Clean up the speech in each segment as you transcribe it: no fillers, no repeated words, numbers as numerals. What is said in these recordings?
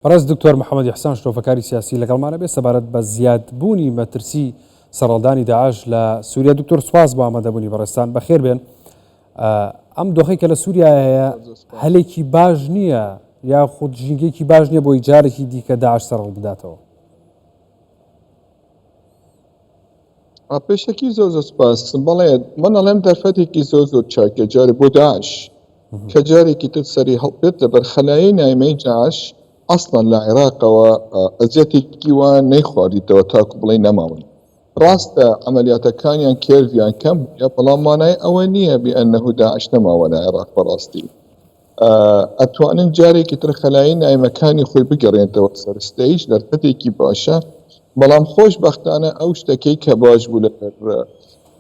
بەڕێز دکتۆر محەمەد ئیحسان شرۆڤەکاری سیاسی لەگەڵمانە بێ سەبارەت بە زیادبوونی مەترسی سەرهەڵدانی داعش لە سووریا. دکتۆر سوپاس بۆ ئامادەبوونی بەڕێزتان، بەخێر بێن. ئەم دۆخەی کە لە سووریا هەیە هەلێکی باش نییە یاخود ژینگەیەکی باش نییە بۆی جارێکی دیکە داعش سەرهەڵبداتەوە؟ پێشەکی زۆر زۆر سپاس. بەڵێ من ئەڵێم دەرفەتێکی زۆر زۆر چاکە جارێ بۆ داعش کە جارێکی تر سەری هەڵبێت لەبەر خەلایەی نایمەی داعش ئەسڵەن لە عێراقەوە ئەزیەتێکی وا نەیخواردیتەوە تاکو بڵێی نەماون. ڕاستە عەمەلیاتەکانیان کێرڤیان کەم بووە بەڵام مانای ئەوە نییە بئەنەهو داعش نەماوە لە عێراق بەڕاستی ئەتوانن جارێکی تر خەلایی نایمەکانی خۆی بگەڕێنتەوە سەر ستەیج دەرفەتێکی باشە بەڵام خۆش بەختانە ئەو شتەکەی کە باش بوو لە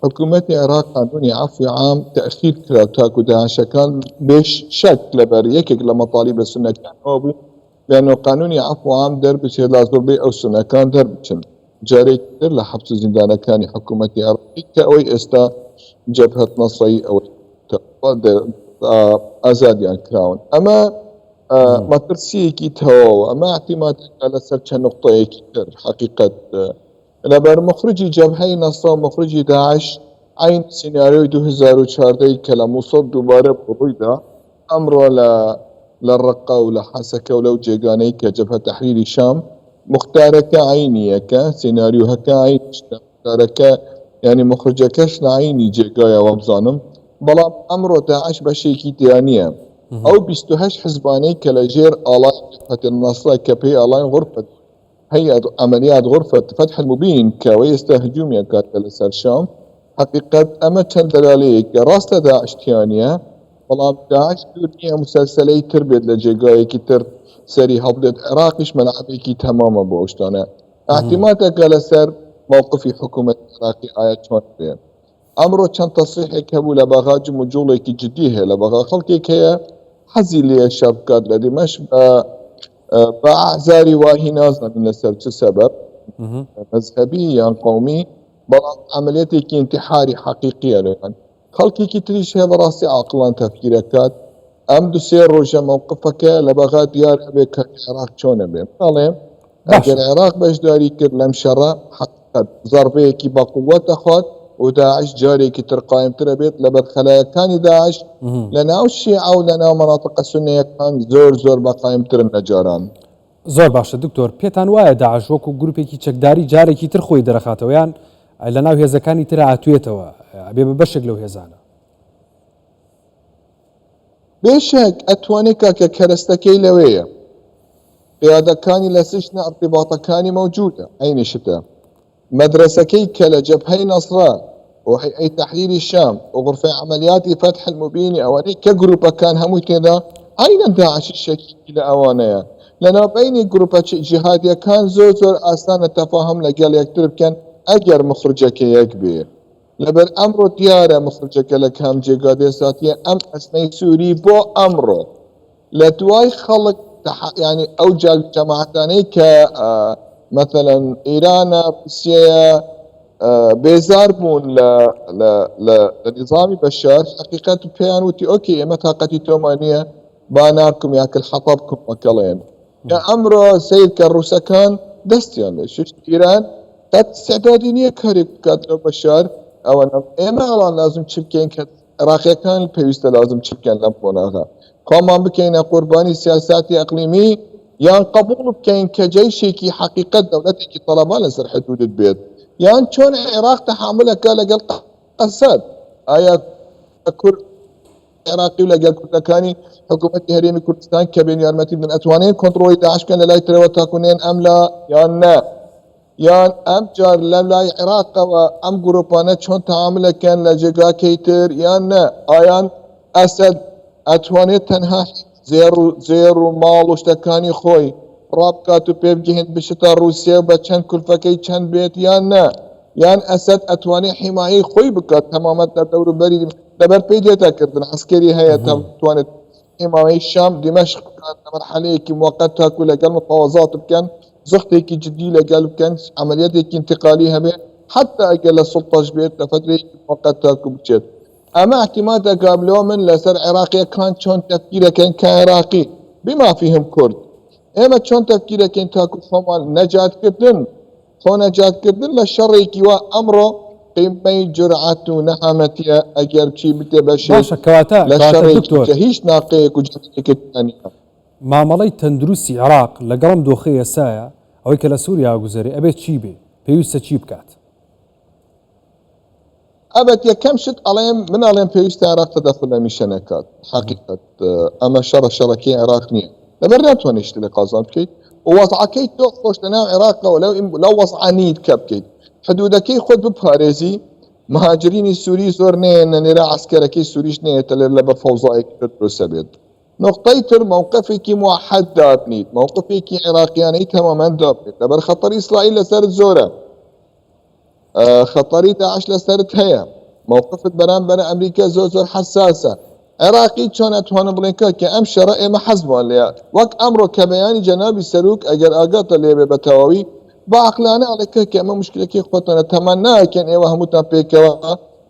حکوومەتی عێراق قانونی عەفوی عام تەئخیر کرا تاکو داعشەکان بێ شەک لەبەر یەکێک لە مەتالیبە سوننەکان ئەوە بوو لەنۆ قانونی عەفو عام دەربچێت لا زۆربەی ئەو سوننەکان دەربچن جارێکی تر لە حەبس و زیندانەکانی حکوومەتی عێراقی کە ئەوەی ئێستا جەبهەت نەسرەی ئەوەی ئازادیان کراون ئەمە مەترسیەکی تەواوە ئەمە اعتیمادەکە لەسەر چەند نقطەیەکی تر حەقیقەت لەبەر مخرجی جەبهەی نەسرە و مخرجی داعش عەین سیناریۆی 2014 ی کە لە موسڵ دووبارە بوو ڕوویدا ئەمڕۆ لە لە ڕەققە و لە حەسەکە و لەو جێگانەی کە جەبهە تەحریری شام موختارەکە عەینی یەکە سیناریۆهەکە عەینی شتە موختارەکە یانی موخرجەکەش لە عەینی جێگایە وابزانم بەڵام ئەمڕۆ داعش بەشێکی تیا نییە ئەو 28 حزبانەی کە لە ژێر ئاڵای جەبهەت النصرە کە پێی ئاڵاین غورفەت هەیئەت عەمەلیات غورفەت فەتح الموبین کە ئەوەی ئێستا هجومی ئەکاتە لەسەر شام حەقیقەت ئەمە چەند دەلالەیەکە ڕاستە داعش تیا نیە بەڵام داعش دوور نیە موسەلسەلەی تر بێت لە جێگایەکی تر سەری هەڵبدێت عێراقیش مەلعەبێکی تەمامە بۆ ئەو شتانە ئیعتیماد ئەکا لەسەر مەوقفی حکوومەتی عێراقی ئایا چۆن بێ ئەمڕۆ چەند تەسریحێک هەبوو لە بەغا جموجوڵێکی جدی هەیە لە بەغا خەڵکێک هەیە حەزی لێیە شەڕ بکات لە دیمەشق بە بە ئەعزاری واهی نازانین لەسەر چ سەبەب مەزهەبی یان قەومی بەڵام عەمەلیەتێکی ئینتیحاری حەقیقیە لەوان خەڵکێکی تریش هەیە بەڕاستی عاقڵان تەفکیرەکات ئەم دوسێ ڕۆژە مەوقفەکە لە بەغا دیار ئەبێ کە عێراق چۆن ئەبێ من ئەڵێم ئەگەر عێراق بەشداری کرد لەم شەڕە حەقیقەت زەڕبەیەکی بە قووەت دەخوات و داعش جارێکی تر قایمتر ئەبێت لەبەر خەلایەکانی داعش لە ناو شیعە و لە ناو مەناتقە سوننەیەکان زۆر زۆر بە قایمترن لە جاران. زۆر باشە دکتۆر، پێتان وایە داعش وەکو گروپێکی چەکداری جارێکی تر خۆی دەرەخاتەوە یان لە ناو هێزەکانی ترا ئەتوێتەوە ئەبێ بە بەشێک لەو هێزانە؟ بێشک ئەتوانێ کاکە کەرەستەکەی لەوێیە قیادەکانی لە سجنە ئەرتباتەکانی مەوجودە عەینی شتە مەدرەسەکەی کە لە جەبهەی نەسرە و هەیئەی تەحریری شام و غورفەی عەمەلیاتی فەتح الموبینی ئەوانەی کە گروپەکان هەمووی تێدا عەینەن داعشی شەکیکی لە ئەوانەیە لەناو بەینی گروپە جیهادیەکان زۆر زۆر ئاسانە تەفاهوم لەگەڵ یەکتر بکەن ئەگەر مخرجەکە یەک بێ لەبەر ئەمڕۆ دیارە مخرجەکە لە کام جێگا دێساتیە ئەم ئەزمەی سوری بۆ ئەمڕۆ لە دوای خەڵک یانی ئەو جەماعەتانەی کە مەسەلەن ئیرانە روسیەیە بێزار بوون لە لە لە نیزامی بەشار حقیقەت پێیان وتی ئۆکەی ئێمە تاقەتی تۆمان نییە با نارکم یاکل حەتەبکم وەکەڵێن کە ئەمڕۆ سەیر کە ڕووسەکان دەستیان لێ ششت ئیران قەت ئیستعدادی نییە کارێک بکات لەو بەشار ئەوە ئێمە ئەڵان لازم چ بکەین کە عێراقیەکان پێویستە لازم چ بکەن لەم قۆناغە خۆمان بکەینە قوربانی سیاساتی ئەقلیمی یان قبوڵ بکەین کە جەیشێکی حەقیقەت دەولەتێکی تەڵەبان لەسەر حدودت بێت یان چۆن عێراق تەحامولەکە لەگەڵ ئەسەد ئایا کورد عێراقی و لەگەل کوردەکانی حکوومەتی هەرێمی کوردستان کە بێن یارمەتی بدەن ئەتوانێن کۆنتڕۆڵی داعش بکەن لە لای ترەوە تاکو نێن ئەم لا یان نا یان ئەم جار لە لای عێراقەوە ئەم گروپانە چۆن تەعاملەکەن لە جێگاکەی تر یان نا ئایان ئەسەد ئەتوانێت تەنها زێڕ و زێڕ و ماڵ و شتەکانی خۆی ڕابکات و پێ بگەهێنت بچێتە ڕووسیا و بە چەند کولفەکەی چەند بێت یان نا یان ئەسەد ئەتوانێت حیمایەی خۆی بکات تەمامەت لە دەوروبەری لەبەر پێی دێتە کردن عەسکەری هەیە تا بتوانێت حیمایەی شام دیمەشق بکات لە مەرحەلەیەکی موەقەت تاکو لەگەڵ مفاوەزات بکەن زەختێکی جدی لەگەل بکەن عەمەلیەتێکی ئینتقالی هەبێ حەتا ئەگەر لە سوڵتەش بێت لە فەترەیەکی موەقەت تاکو بچێت ئەمە اعتماد دەکات لۆ من لەسەر عێراقیەکان چۆن تەفکیرەکەن کە عێراقی بما فیهم کورد. ئێمە چۆن تەفکیرەکەین تاکو خۆمان نەجاتکردن خۆ نەجاتکردن لە شەڕێکی وا ئەمڕۆ قیمەی جورعەت و نەهامەتیە ئەگەر بچی بتێ بەشێک باشە کەواتە لە کەواتە شەڕێکی دکتۆر کە هیچ ناقەیەک و جەنگێکی تیا نیە. مامەڵەی تەندروستی عێراق لەگەڵ ئەم دۆخەی ئێستایا ئەوەی کە لە سوریا ئەگوزەرێ ئەبێ چی بێ؟ پێویستە چی بکات؟ ئەبەت یەکەم شت ئەڵێم من ئەڵێم پێویستە عێراق تەدەخول لە میشە نەکات حەقیقەت ئەمە شەڕە شەڕەکەی عێراق نییە لەبەر ناتوانێت شتێ لە قازان بکەیت و وەزعەکەی تۆ خۆش لەناو عێراقەوە لەو لەو وەزعە نیت کە بکەیت حدودەکەی خۆت بپارێزی مهاجرینی سووری زۆر نێنە نێرە عسکەرەکەی سووریش نێتە لێر لەبەر فەوزایەک دروستە بێت نقطەی تر موقفێکی موحد دابنیت موقفێکی عێراقیانەی تەماما دابنیت لەبەر خەتەری ئیسرائیل لەسەرت زۆرە خەتەری داعش لەسەرت هەیە مەوقفت بەرامبەر ئەمریکا زۆر زۆر حەساسە عێراقی چۆن ئەتوانم بڵێن کاکە ئەم شەڕە ئێمە حەزمان لێیە وەک ئەمڕۆ کە بەیانی جەنابی سەروک ئەگەر ئاگاتە لێبێ بە تەواوی بە عەقلانە ئەڵێ کاکە ئەمە مشکلەکەی خۆتانە تەمەناکەن ئێوە هەمووتان پێکەوە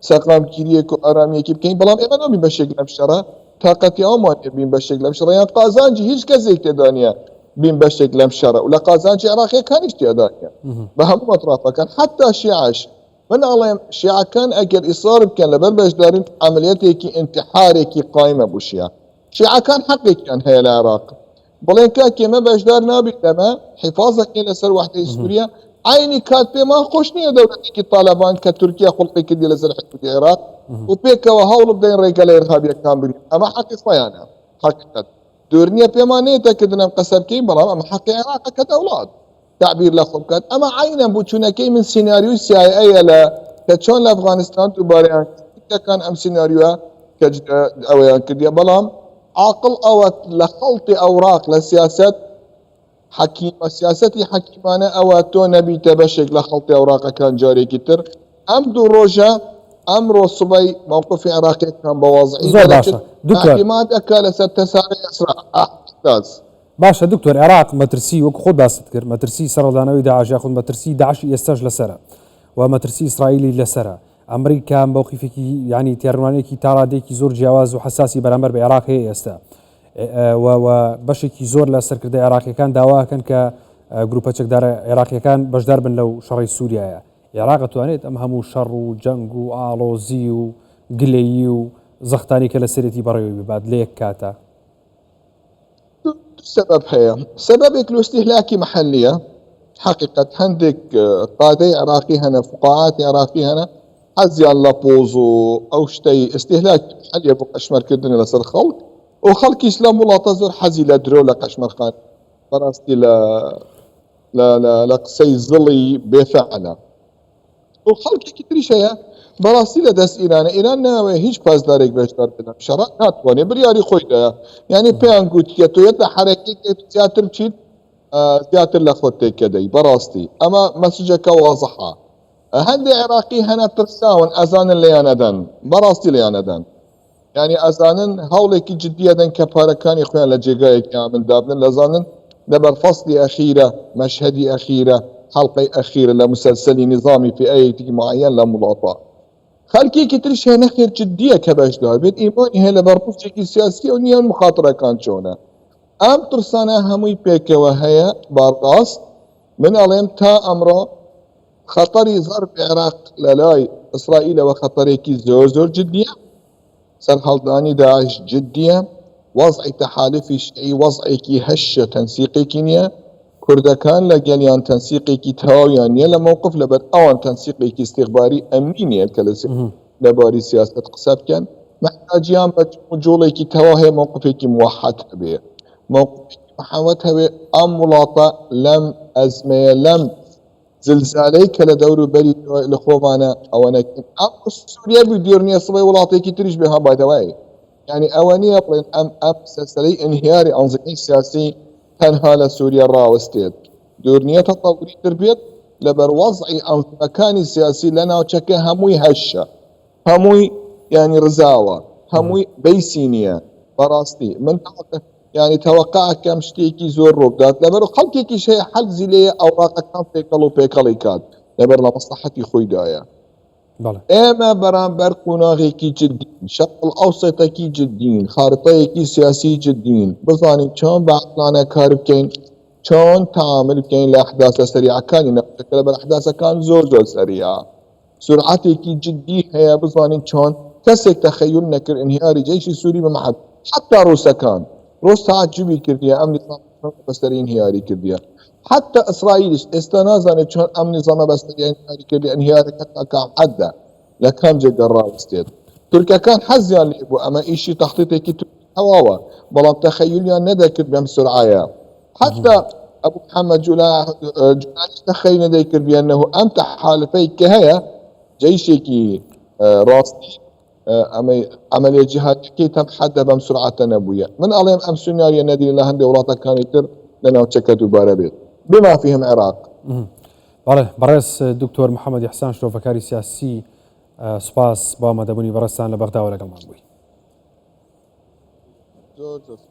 سەقامگیریەک و ئارامیەکی بکەین بەڵام ئێمە نابین بەشێک لەم شەڕە تاقەتی ئەومان نیە بین بەشێک لەم شەڕە یان قازانجی هیچ کەسێک تێدا نییە بین بەشێک لەم شەڕە و لە قازانجی عێراقیەکانیش تێدا نیە بە هەموو ئەترافەکان حتا شیعەش من ئەڵێم شیعەکان ئەگەر ئیسرار بکەن لەبەر بەشداری عملیاتێکی ئینتحارێکی قایمە بۆ شیعە شیعەکان حەقێکیان هەیە لە عێراق بڵێن کاک ئێمە بەشدار نابین لەمە حیفاظەکەین لەسەر وەحدەی سووریا عینی کات پێمان خۆش نییە دەولەتێکی تاالبان کە تورکیا خوڵقی کردی لەسەر حدودی عێراق و پێکەوە هەوڵ بدەین ڕێگە لە ئیرهابیەکان بگرین ئەمە حەقی خۆیانە حەقیقەت دوور نییە پێمان نێتەکردن ئەم قسە بکەین بەڵام ئەمە حەقی عێراقە کە دەوڵات تەعبیر لە خۆ بکات ئەمە عەینەن بوچونەکەی من سیناریۆی CIA لە کە چۆن لە ئەفغانستان دووبارەیان تورکەکان ئەم سیناریۆە کە ئەوەیان کردیە بەڵام عاقڵ ئەوە لە خەڵتی ئەوراق لە سیاست حەکیمە سیاسەتی حەکیمانە ئەوە تۆ نەبیتە بەشێک لە خەڵتی ئەوراقەکان جارێکی تر ئەم دوو ڕۆژە ئەمڕۆ سبەی موقفی عێراقیەکان بە وازعی زۆر باشە دکتۆر اعتماد ئەکا لەسەر تەسارع ئەسرع ئەحداث. باشە دکتۆر عێراق مەترسی وەکو خۆت باست کرد مەترسی سەرهەڵدانەوەی داعش یاخود مەترسی داعشی ئێستاش لەسەرە و مەترسی ئیسرائیلی لەسەرە ئەمریکا مەوقیفێکی یانی تێڕوانێکی تاڕادێکی زۆر جیاواز و حەساسی بەرامبەر بە عێراق هەیە ئێستا و بەشێکی زۆر لە سەرکردە عێراقیەکان داواکەن کە گروپە چەکدارە عێراقیەکان بەشدار بن لەو شەڕی سووریایە عێراق ئەتوانێت ئەم هەموو شەڕ و جەنگ و ئاڵۆزی و گلەیی و زەختانی کە لەسەرێتی بەڕێوەی ببات لە یەک کاتا؟ دوو سەبەب هەیە سەبەبێک لۆ استهلاکی محلیە حقیقەت هەندێک قادەی عێراقی هەنە فقاعاتی عێراقی هەنە حەزیان لە پۆز و ئەو شتەی استهلاکی محلیە بۆ قەشمەرکردن لەسەر خەڵک و خەڵکیش لەم وڵاتە زۆر حەزی لە درۆ لە قەشمەرخان بەڕاستی لە لە لە لە قسەی زڵی بێفعلە و خەڵکێکی تریش هەیە بەڕاستی لە دەست ئیرانە ئیران ناوێ هیچ پاسدارێک بەشدار بێت لەم شەڕە ناتوانێت بریاری خۆی دایە یعنی پێیان گوتیە تۆ یەتە حەرەکەیەک زیاتر بچیت زیاتر لە خۆت تێکەدەی بەڕاستی ئەمە مەسجەکە وازحە هەندێک عێراقی هەنە ترساون ئەزانن لێیان ئەدەن بەڕاستی لێیان ئەدەن یانی ئەزانن هەوڵێکی جدی ئەدەن کە پارەکانی خۆیان لە جێگایەکی ئامن دابنن لەزانن لەبەر فەسلی ئەخیرە مەشهەدی ئەخیرە حەڵقەی ئەخیرە لە مسەلسەلی نیزامی فئەیەکی معەیەن لەم وڵاتە خەلکێکی تریش هەیە نەخێر جدیە کە بەشدار بێت ئیمانی هەیە لەبەر ڕووسێکی سیاسیە و نییە مخاترەکان چۆنە ئەم ترسانە هەمووی پێکەوە هەیە باڕاست من ئەڵێم تا ئەمڕۆ خەتەری زەربی عێراق لە لای ئیسرائیلەوە خەتەرێکی زۆر زۆر جدیە، سەرهەڵدانی داعش جدیە، وەزعی تەحالفی شیعی وەزعێکی هەشە تەنسیقێکی نیە، کوردەکان لە گەلیان تەنسیقێکی تەواویان نیە لە مەوقف لەبەر ئەوان تەنسیقێکی ئیستیخباری ئەمنی نیە کە لە باری سیاسەت قسە بکەن، محتاجیان بە جموجوڵێکی تەواو هەیە مەوقفێکی موحەد هەبێ مەوقفێکی محەوەد هەبێ ئەم وڵاتە لەم ئەزمەیە لەم زلزالەی کە لە دەور و بەری لە خۆمانە ئەوە نەکەین ئەم سووریە بوو دوور نییە سبەی وڵاتێکی تریش بێ ها بایدەوای یعنی ئەوە نییە بڵێن ئەم ئەم سەلسلەی ئینهیاری ئەنزیمەی سیاسی تەنها لە سووریە ڕاوەستێت دوور نییە تەتەوری تر بێت لەبەر وەزعی ئەنزیمەکانی سیاسی لە ناوچەکە هەمووی هەشە هەمووی یانی ڕزاوە هەمووی بەیسی نییە بەڕاستی من یانی تەوەقع ئەکەم شتێکی زۆر ڕووبدات لەبەر خەڵکێکیش هەیە حەزی لێیە ئەوراقەکان تێکەڵ و پێکەڵی کات لەبەر لە مەسڵەحەتی خۆیدایە ئێمە بەرامبەر قۆناغێکی جدین شەقڵ ئەوسەتەکی جدین خارتەیەکی سیاسی جدین بزانین چۆن بە عەقڵانە کار بکەین. چۆن تەعامل بکەین لە ئەحداسە سەریعەکانی ناوچەکە لەبەر ئەحداسەکان زۆر زۆر سەریعە سورعەتێکی جدی هەیە بزانین چۆن کەسێک تەخەیول نەکرد ئینهیاری جەیشی سوری بە مەحەد حەتا ڕوسەکان ڕوس تەعەجوبی کردیە ئەم نیزامە چۆن بەسەری ئینهیاری کردیە حەتا ئیسرائیلیش ئێستا نازانێت چۆن ئەم نیزامە بەسەری ئینهیاری کردیە ئینهیارەکە تا کام حەدە لە کام جێگە ڕاوەستێت تورکەکان حەزیان لێ بوو ئەمە ئیشی تەختیتێکی تورکی تەواوە بەڵام تەخەیولیان نەدەکرد بەم سورعەیە حەتا ئەبو محەمەد جولانیش تەخەیول نەدەیکرد بەنه ئەم تەحالفەی کە هەیە جەیشێکی ڕاستی ئەمەی عەمەلیە جیهادیەکەی تەم حەدە بەم سورعەتە نەبوویە من ئەڵێم ئەم سیناریە نەدی لە هەندێک وڵاتەکانی تر لە ناوچەکە دووبارە بێت بما فیهم عێراق. بەڵێ بەڕێز دکتۆر محەممەد ئیحسان شرۆڤەکاری سیاسی سوپاس بۆ ئامادەبوونی بەڕێزتان لە بەغداوە لەگەڵمان بووی. زۆر زۆر.